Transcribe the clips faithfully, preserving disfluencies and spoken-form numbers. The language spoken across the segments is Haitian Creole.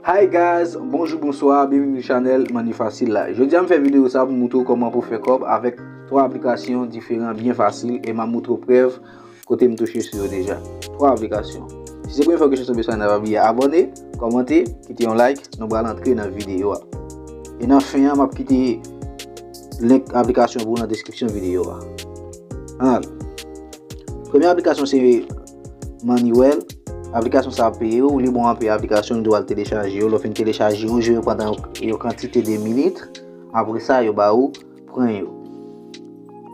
Hi guys, bonjou, bonswa, byenveni sou chanèl Money Facile la. Jodi a m fè videyo sa pou moutre w kòman pou fè kòb avèk twa aplikasyon diferan byen fasil e m ap moutre w prèv kote m touche sou yo deja. Twa aplikasyon. Si se premye fwa ke w tonbe sou chanèl la, pa bliye abòne, kòmante, kite yon like, nou pral antre nan videyo a. E nan fen an, m ap kite link aplikasyon pou w nan deskripsyon videyo a. Ann al. Premye aplikasyon se Moneywell. Aplikasyon sa ap peye w, li bon anpil aplikasyon, ou dwe al telechaje yo. Lè w fin telechaje yo, ou jwe yo pandan yon, yon kantite de minit. Apre sa, yo ba ou pwen yo.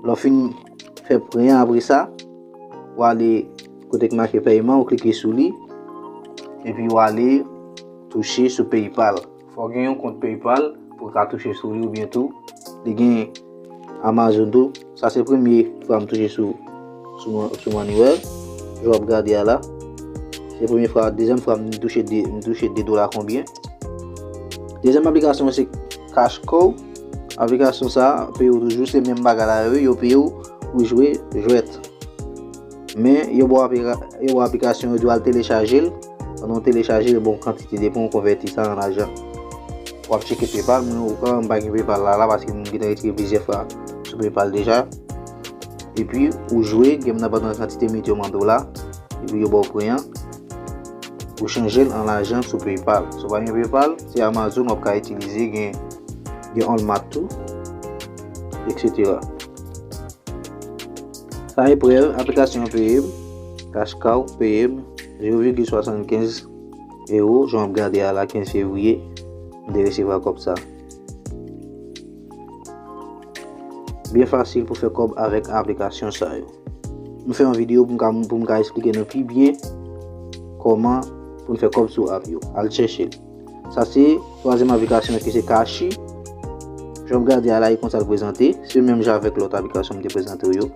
Lè w fin fè pwen an, apre sa, ou ale kote k make pèyman, ou klike sou li. Epi ou ale touche sou PayPal. Fò w gen yon kont PayPal pou w ka touche sou li oubyen tou li gen Amazon tou. Sa se premye fwa m touche sou, sou, sou Moneywell. Jan w ap gade a la. Se premye fwa, dezyèm fwa m touche de, m touche de dola konbyen. Dezyèm aplikasyon se Cash Cow. Aplikasyon sa peye w toujou, se menm bagay la yo, yo peye w pou jwe jwèt. Men yo ba w aplika-, yo ba w aplikasyon, yo di w al telechaje l. Pandan w telechaje l, bon kantite de pwen, ou konvèti sa an lajan. W ap tcheke PayPal, mwen ou ka wè m pa gen PayPal la, la, paske m gentan retire plizyè fwa sou PayPal deja. Epi ou jwe game nan pandan kantite minit yo mande w la. Epi yo ba w pwen an. Ou chanje l an lajan sou PayPal. Si w pa gen PayPal, se Amazon w ap ka itilize, gen, gen Walmart tou, et cetera. Sa e prèv, aplikasyon an peye m, Cash Cow peye m zewo vigil swasannkenz ewo, jan w ap gade a la, kenz fevriye, m te resevwa kòb sa. Byen fasil pou fè kòb avèk aplikasyon sa yo. M fè yon videyo pou m ka, pou m ka eksplike nou pi byen kòman pou n fè kòb sou app yo. Al chèche l. Sa se twazyèm aplikasyon ki se Cashi. Jan w ap gade a la, e konsa l prezante. Se menm jan avèk lòt aplikasyon m te prezante w yo.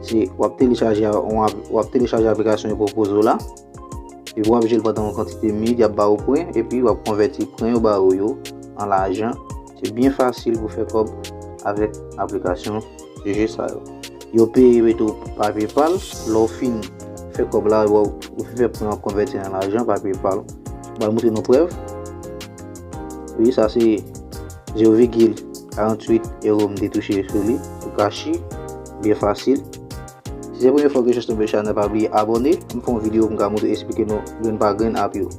Se w ap telechaje a, w ap, w ap telechaje aplikasyon yo pwopoze w la. Epi w ap jwe l pandan yon kantite minit, y ap ba ou pwen, epi w ap konvèti pwen yo ba ou yo an lajan. Se byen fasil pou fè kòb avèk aplikasyon jeu sa yo. Yo peye yo tou pa PayPal. Lè w fin fè kòb la, ou, ou fin fè pwen an konvèti an lajan pa PayPal. M pral montre nou prèv. Wi, sa se zewo vigil karanntuit ewo m te touche sou li pou Cashi. Byen fasil. Si se premye fwa ke w tonbe sou chanèl, pa bliye abòne. M fè yon videyo pou m ka montre, eksplike nou grenn pa grenn app yo.